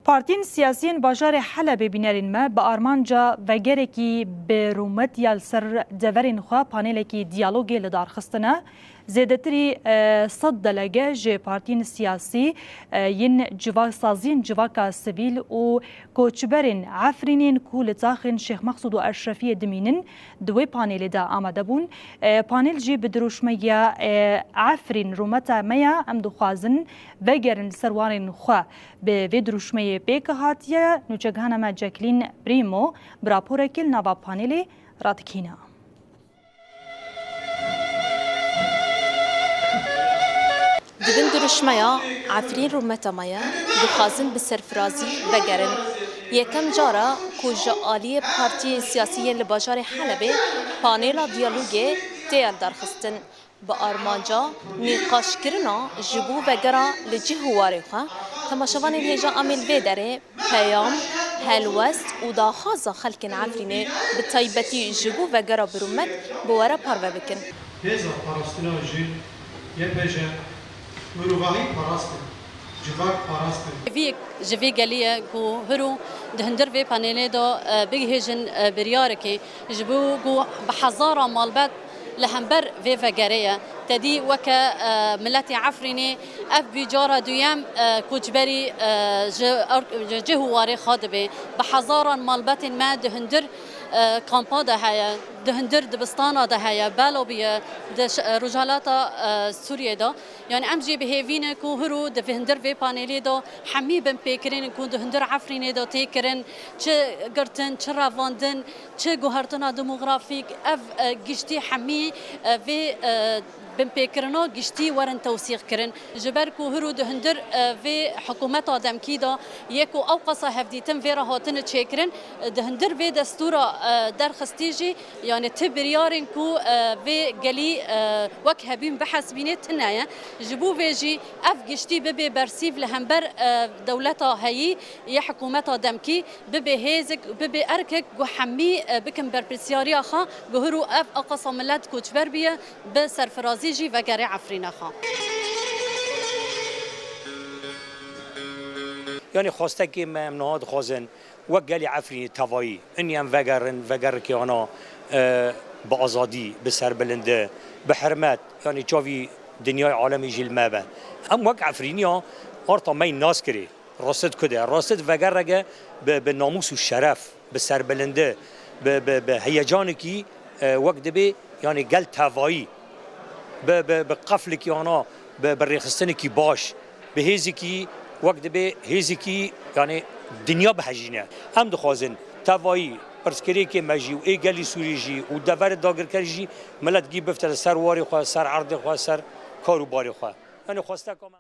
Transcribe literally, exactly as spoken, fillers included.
Partiyên siyasî yên bajarê Helebê bînerên me bi armanca vegerekî bi rûmet ya li ser deverên xwe panelekî diyalogê li dar xistine. Zêdetirî, e, sed delege ji partiyên siyasî, e, yên civa-, saziyên civaka sivîl û koçberên Efrînê yên ku li taxên Şêx Mexsûd û Eşrefiyê dimînin, di wê panelê de amade bûn. E, panel jî bi dirûşmeya, e, Efrîn rûmeta me ya, em dixwazin vegerin li ser warên xwe. Bi vê dirûşmeyê pêk hatiye nûçegihana me Jacqueline Primo bi raporekê li nava panelê radikîne. Di bin dirûşmeya Efrîn rûmeta me ye, dixwazin bi serfirazî vegerin. Yekem car e ku ji aliyê partiyên siyasî yên li bajarê Helebê panela diyalogê tê darxistin. Bi armanca nîqaşkirina ji bo vegera li cih û warê xwe, temaşevanên hêja em ê li vê derê peyam, helwest û daxwaza xelkên Efrînê bi taybetî ji bo vegera bi rûmet bi we re parve bikin. Hêza parastina jin, Y P J, mirovahî parastin, civak parastin. Vî yek ji vê gelî ye ku hiro di hundir vê panelê de, e, bigihêjin, e, biryarekê ji bo ku bi hezaran malbet li hember vê vegerê ye. Te dî weke, e, miletê Efrînê ev bû cara duyem, e, koçberî, e, ji ewr-, ji cih û warê xwe dibe. Bi hezaran malbetên me di hundir, e, kampa de heye, di hundir dibistana de heye, bela bûye di ş-, e, rojhilata, e, Sûriyê de. Yani em jî bi hêvî ne ku hiro di vê hundir vê panelê de hemî binpêkirin ku di hundir Efrînê de tê kirin, çi girtin, çi revandin, çi guhertina demografîk, ev, e, giştî hemî, e, vê, e, binpêkirina giştî werin tewsîx kirin. Ji ber ku hiro di hundir, e, vê hikûmeta demkî de yê ku ew qasa hevdîtin vê re hatine çêkirin, e, di hundir vê destûra, e, derxistî jî, yani ti biryarên ku, e, vê gelî, e, wek hebîn bihesibînê tune ye. Ji bo vê jî ev giştî bibe bersîv li hember, e, dewleta heyî yê hikûmeta demkî. Bibe hêzik, bibe erkek ku hemî, e, bikin berpirsyariya xwe, ku hiro ev aqasa milet koçber bûye, bi serfirazî jî vegere Efrîna xwe. Yani xwestekê me em niha dixwazin, wek gelê Efrînê tevayî, in em vegerin, vegerekê ana, e, bi azadî, bi serbilindi, bi hirmet, yani çavî dinyayê alemê jî li me be. Em wek Efrîniya arta me yî nas kirê. Rasid ku de, rasid vegereke bi, bi namûs û şeref, bi serbilindi, bi, bi, bi heyecanekî, e, wek dibê, yani gel tevayî, bi, bi, bi qeflekî ana, bi, bi rêxistinekî baş, bi hêzekî, wek dibê hêzekî, yani dinya bihejîne. Em dixwazin tevayî pirsgirêkê me jî û ê gelî Sûrî jî û deverê dagirker jî milet gî bifte li ser warê xwe, ser erdê xwe, ser kar û barê xwe. Yani xwesteka me.